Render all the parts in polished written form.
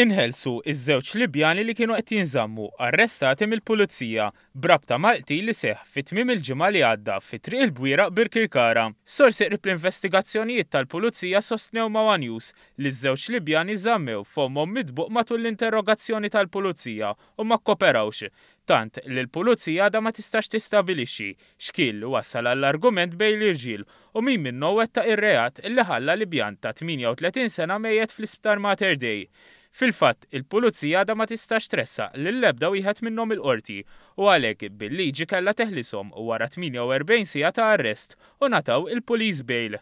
Inħelsu ż-żewġ Libjani li kienu qed jinżammu arrestati mill-Pulizija b'rabta mal-qtil li seħħ fi tmiem il-ġimgħa li għadda fi Triq il-Bwieraq Birkirkara. Sorsi qrib l-investigazzjonijiet tal-Pulizija sostnew ma' one News li ż-żewġ Libjani żammew fommhom mitbuq matul l-interrogazzjoni tal-Pulizija u ma kkoperawx, tant li l-Pulizija għadha ma tistax tistabilixxi x'kien li wassal għall-argument bejn l-irġiel u min minnhom wettaq ir-reat li ħalla Libjan ta' 38 sena mejjet fl-Isptar Mater Dei. Fil-fatt, il-Pulizija għadha ma tistax tressaq lill-ebda wieħed minnhom il-Qorti u għalhekk bil-liġi kellha teħlishom wara 48 siegħa ta' arrest u ngħataw il-police bail.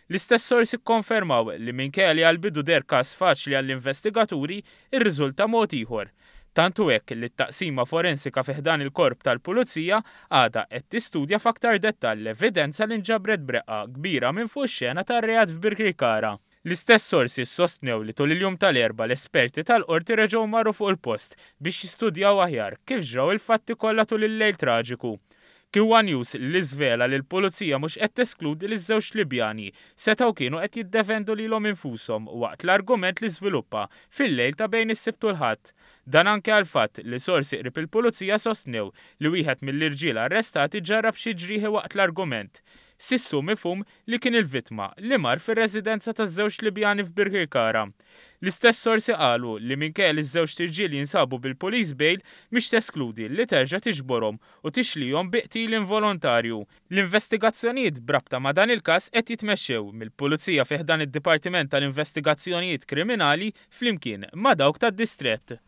L-istess sorsi kkonfermaw li minkejja li għall-bidu deher każ faċli għall-investigaturi, irriżulta mod ieħor. Tant hu hekk li t-taqsima forensika fi ħdan il-Korp tal-Pulizija għadha qed tistudja f'aktar dettall l-evidenza li nġabret b'reqqa kbira minn fuq ix-xena tar-reat f'Birkirkara. L-istess sorsi sostnew li tul il-jum tal-Erbgħa l-esperti tal-Qorti reġgħu marru fuq il-post biex jistudjaw aħjar kif ġraw il-fatti kollha tul il-lejl traġiku. Kien one News li żvela li l-Pulizija mhux qed teskludi li ż-żewġ Libjani setgħu kienu qed jiddefendu lilhom infushom waqt l-argument li żviluppa fil-lejl ta' bejn is-Sibt u l-Ħadd. Dan anke għall-fatt li sorsi qrib il-Pulizija sostnew li wieħed mill-irġiel arrestati ġarrab xi ġrieħi waqt l-argument. S'issa hu mifhum li kien il-vittma li mar fir-residenza taż-żewġ Libjani f'Birkirkara. L-istess sorsi qalu li minkejja li ż-żewġt irġiel jinsabu bil-police bail mhix teskludi li terġa' tiġborhom u tixlihom bi qtil involontarju. L-investigazzjonijiet b'rabta ma' dan il-każ qed jitmexxew mill-Pulizija fi ħdan id-Dipartiment tal-Investigazzjonijiet Kriminali flimkien ma' dawk tad-Distrett.